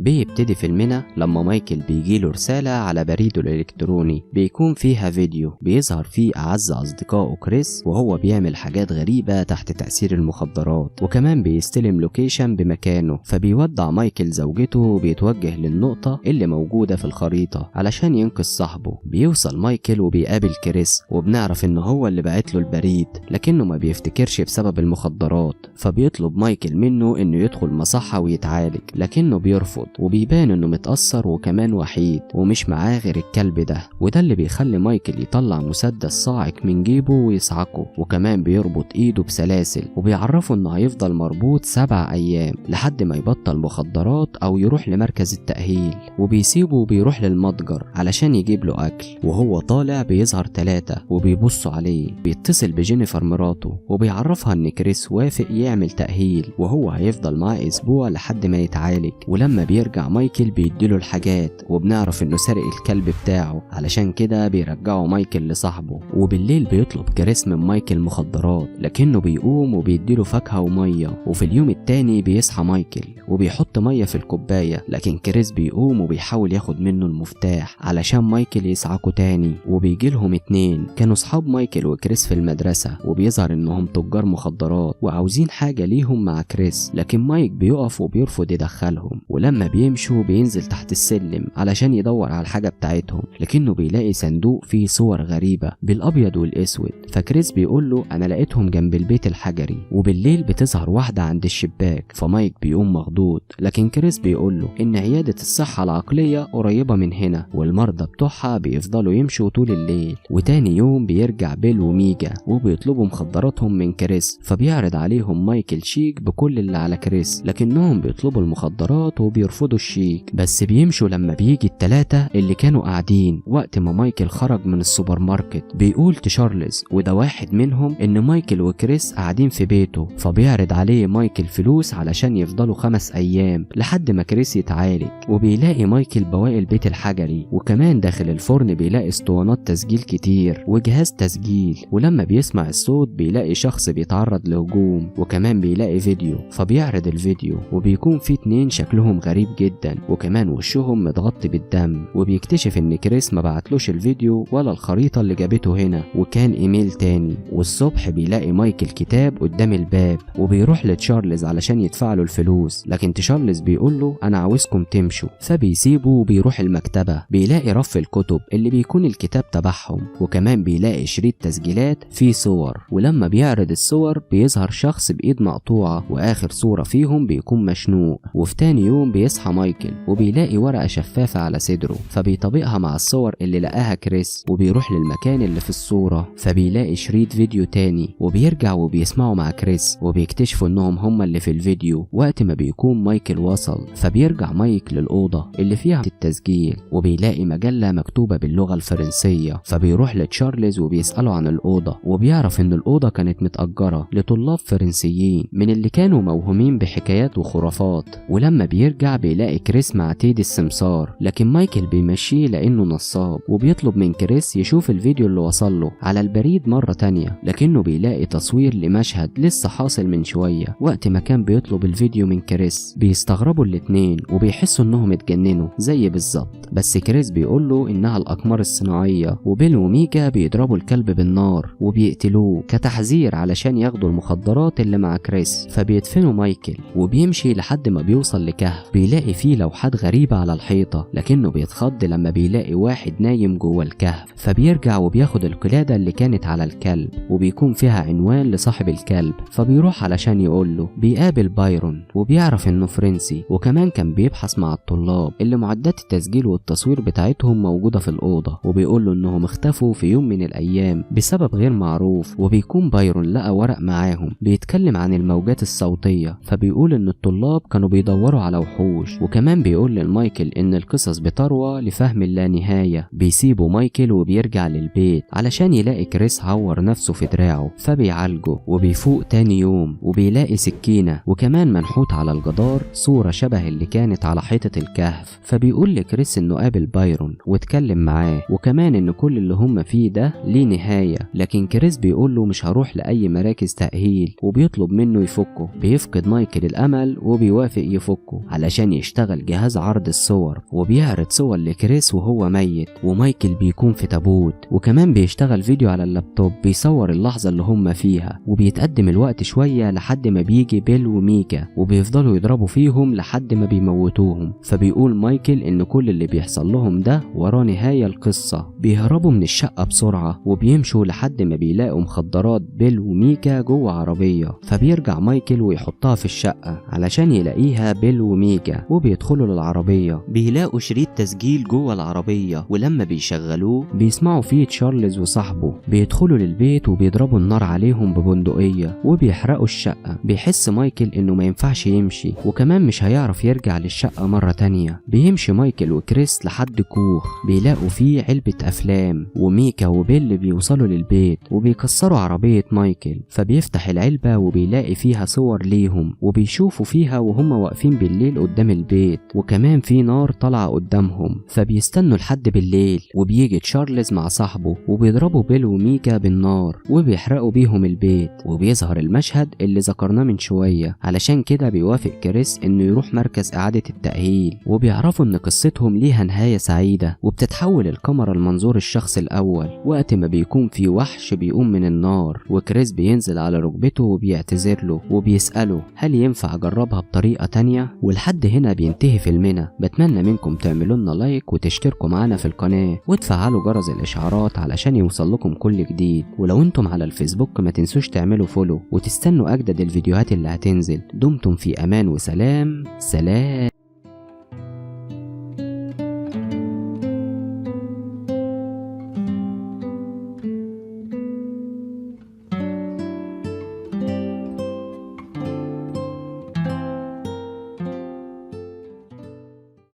بيبتدي فيلمنا لما مايكل بيجيله رسالة على بريدة الإلكتروني بيكون فيها فيديو بيظهر فيه أعز أصدقائه كريس وهو بيعمل حاجات غريبة تحت تأثير المخدرات، وكمان بيستلم location بمكانه. فبيودع مايكل زوجته وبيتوجه للنقطة اللي موجودة في الخريطة علشان ينقذ صاحبه. بيوصل مايكل وبيقابل كريس، وبنعرف إن هو اللي بعت له البريد، لكنه ما بيفتكرش بسبب المخدرات. فبيطلب مايكل منه إنه يدخل مصحة ويتعالج، لكنه بيرفض وبيبان إنه متأثر وكمان وحيد ومش معاه غير الكلب ده، وده اللي بيخلي مايكل يطلع مسدس صاعق من جيبه ويصعقه، وكمان بيربط ايده بسلاسل وبيعرفه انه هيفضل مربوط 7 ايام لحد ما يبطل مخدرات او يروح لمركز التأهيل. وبيسيبه وبيروح للمتجر علشان يجيب له اكل، وهو طالع بيظهر 3 وبيبصوا عليه. بيتصل بجينيفر مراته وبيعرفها ان كريس وافق يعمل تأهيل وهو هيفضل معاه اسبوع لحد ما يتعالج. ولما بيرجع مايكل بيديله الحاجات، وبنعرف انه سرق الكلب بتاعه، علشان كده بيرجعه مايكل لصاحبه. وبالليل بيطلب كريس من مايكل مخدرات، لكنه بيقوم وبيديله فاكهة ومية. وفي اليوم التاني بيصحى مايكل وبيحط مية في الكوباية، لكن كريس بيقوم وبيحاول ياخد منه المفتاح علشان مايكل يصعقه تاني. وبيجي لهم 2 كانوا صحاب مايكل وكريس في المدرسة، وبيظهر انهم تجار مخدرات وعاوزين حاجة ليهم مع كريس، لكن مايك بيقف وبيرفض يدخلهم. ولما بيمشوا بينزل تحت السلم علشان يدور على الحاجة بتاعتهم، لكنه بيلاقي صندوق فيه صور غريبة بالأبيض والأسود. فكريس بيقول له أنا لقيتهم جنب البيت الحجري. وبالليل بتظهر واحدة عند الشباك، فمايك بيقوم مخضوض، لكن كريس بيقول له إن عيادة الصحة العقلية قريبة من هنا والمرضى بتوعها بيفضلوا يمشوا طول الليل. وتاني يوم بيرجع بيل وميجا وبيطلبوا مخدراتهم من كريس، فبيعرض عليهم مايكل شيك بكل اللي على كريس، لكنهم بيطلبوا المخدرات وبيرفضوا الشيك. بس بيمشوا لما بيجي ال3 اللي كانوا قاعدين وقت ما مايكل خرج من السوبر ماركت. بيقول تشارلز وده واحد منهم ان مايكل وكريس قاعدين في بيته، فبيعرض عليه مايكل فلوس علشان يفضلوا 5 ايام لحد ما كريس يتعالج. وبيلاقي مايكل بواقي البيت الحجري، وكمان داخل الفرن بيلاقي اسطوانات تسجيل كتير وجهاز تسجيل. ولما بيسمع الصوت بيلاقي شخص بيتعرض لهجوم، وكمان بيلاقي فيديو، فبيعرض الفيديو وبيكون في 2 شكلهم غريب جدا وكمان وشهم متغطي بالدم. وبيكتشف ان كريس ما بعتلوش الفيديو ولا الخريطة اللي جابته هنا، وكان ايميل تاني. والصبح بيلاقي مايكل كتاب قدام الباب، وبيروح لتشارلز علشان يدفع له الفلوس، لكن تشارلز بيقول له انا عاوزكم تمشوا، فبيسيبه وبيروح المكتبة. بيلاقي رف الكتب اللي بيكون الكتاب تبعهم، وكمان بيلاقي شريط تسجيلات فيه صور، ولما بيعرض الصور بيظهر شخص بإيد مقطوعة، وآخر صورة فيهم بيكون مشنوق. وفي تاني يوم بيصحى مايكل وبيلاقي ورقة شفافة على صدره، فبيطبقها مع الصور اللي لقاها كريس، وبيروح للمكان اللي في الصورة، فبيلاقي شريط فيديو تاني، وبيرجع وبيسمعه مع كريس، وبيكتشفوا انهم هم اللي في الفيديو وقت ما بيكون مايكل وصل. فبيرجع مايك للأوضة اللي فيها التسجيل، وبيلاقي مجلة مكتوبة باللغة الفرنسية، فبيروح لتشارلز وبيسأله عن الأوضة، وبيعرف ان الأوضة كانت متأجرة لطلاب فرنسيين من اللي كانوا موهومين بحكايات وخرافات. ولما بيرجع بيلاقي كريس مع تيدي السمسار، لكن مايكل بيمشيه لأنه نصاب، وبيطلب من كريس يشوف الفيديو اللي وصله على البريد مرة تانية، لكنه بيلاقي تصوير لمشهد لسه حاصل من شوية وقت ما كان بيطلب الفيديو من كريس. بيستغربوا الاتنين وبيحسوا انهم اتجننوا زي بالظبط، بس كريس بيقوله انها الأقمار الصناعية، وبيل وميجا بيضربوا الكلب بالنار وبيقتلوه كتحذير علشان ياخدوا المخدرات اللي مع كريس. فبيدفنوا مايكل وبيمشي لحد ما بيوصل لكهف بيلاقي فيه لوحات غريبة على الحيطة، لكنه بيتخض لما بيلاقي واحد نايم جوه الكهف. فبيرجع وبياخد القلادة اللي كانت على الكلب وبيكون فيها عنوان لصاحب الكلب، فبيروح علشان يقوله. بيقابل بايرون وبيعرف انه فرنسي، وكمان كان بيبحث مع الطلاب اللي معدات التسجيل والتصوير بتاعتهم موجودة في الأوضة، وبيقوله انهم اختفوا في يوم من الأيام بسبب غير معروف. وبيكون بايرون لقى ورق معاهم بيتكلم عن الموجات الصوتية، فبيقول ان الطلاب كانوا بيدوروا على وحوش، وكمان بيقول لمايكل ان القصص بتروى لفهم اللانهاية. بيسيبوا مايكل وبيرجع للبيت علشان يلاقي كريس عور نفسه في دراعه، فبيعالجه وبيفوق تاني يوم وبيلاقي سكينة، وكمان منحوت على الجدار صورة شبه اللي كانت على حيطة الكهف. فبيقول لكريس انه قابل بايرون واتكلم معاه، وكمان ان كل اللي هم فيه ده ليه نهاية، لكن كريس بيقول له مش هروح لأي مراكز تأهيل، وبيطلب منه يفكه. بيفقد مايكل الأمل وبيوافق يفكه علشان علشان يشتغل جهاز عرض الصور، وبيعرض صور لكريس وهو ميت، ومايكل بيكون في تابوت، وكمان بيشتغل فيديو على اللابتوب بيصور اللحظة اللي هم فيها. وبيتقدم الوقت شوية لحد ما بيجي بيل وميكا وبيفضلوا يضربوا فيهم لحد ما بيموتوهم. فبيقول مايكل ان كل اللي بيحصل لهم ده وراه نهاية القصة. بيهربوا من الشقة بسرعة وبيمشوا لحد ما بيلاقوا مخدرات بيل وميكا جوه عربية، فبيرجع مايكل ويحطها في الشقة علشان يلاقيها بيل وميكا، وبيدخلوا للعربية بيلاقوا شريط تسجيل جوه العربية، ولما بيشغلوه بيسمعوا فيه تشارلز وصاحبه. بيدخلوا للبيت وبيضربوا النار عليهم ببندقية وبيحرقوا الشقة. بيحس مايكل انه ما ينفعش يمشي، وكمان مش هيعرف يرجع للشقة مرة تانية. بيمشي مايكل وكريس لحد كوخ بيلاقوا فيه علبة أفلام، وميكا وبيل بيوصلوا للبيت وبيكسروا عربية مايكل، فبيفتح العلبة وبيلاقي فيها صور ليهم، وبيشوفوا فيها وهم واقفين بالليل قدام البيت، وكمان في نار طالعة قدامهم، فبيستنوا لحد بالليل. وبيجي تشارلز مع صاحبه وبيضربوا بيل وميكا بالنار وبيحرقوا بيهم البيت، وبيظهر المشهد اللي ذكرناه من شوية. علشان كده بيوافق كريس انه يروح مركز اعادة التأهيل، وبيعرفوا ان قصتهم ليها نهاية سعيدة، وبتتحول الكاميرا لمنظور الشخص الاول وقت ما بيكون في وحش بيقوم من النار، وكريس بينزل على ركبته وبيعتذر له وبيسأله هل ينفع اجربها بطريقة تانية. ولحد هنا بينتهي فيلمنا. بتمنى منكم تعملوا لنا like وتشتركوا معانا في القناة وتفعلوا جرس الاشعارات علشان يوصل لكم كل جديد. ولو انتم على الفيسبوك ما تنسوش تعملوا follow وتستنوا اجدد الفيديوهات اللي هتنزل. دمتم في امان وسلام. سلام.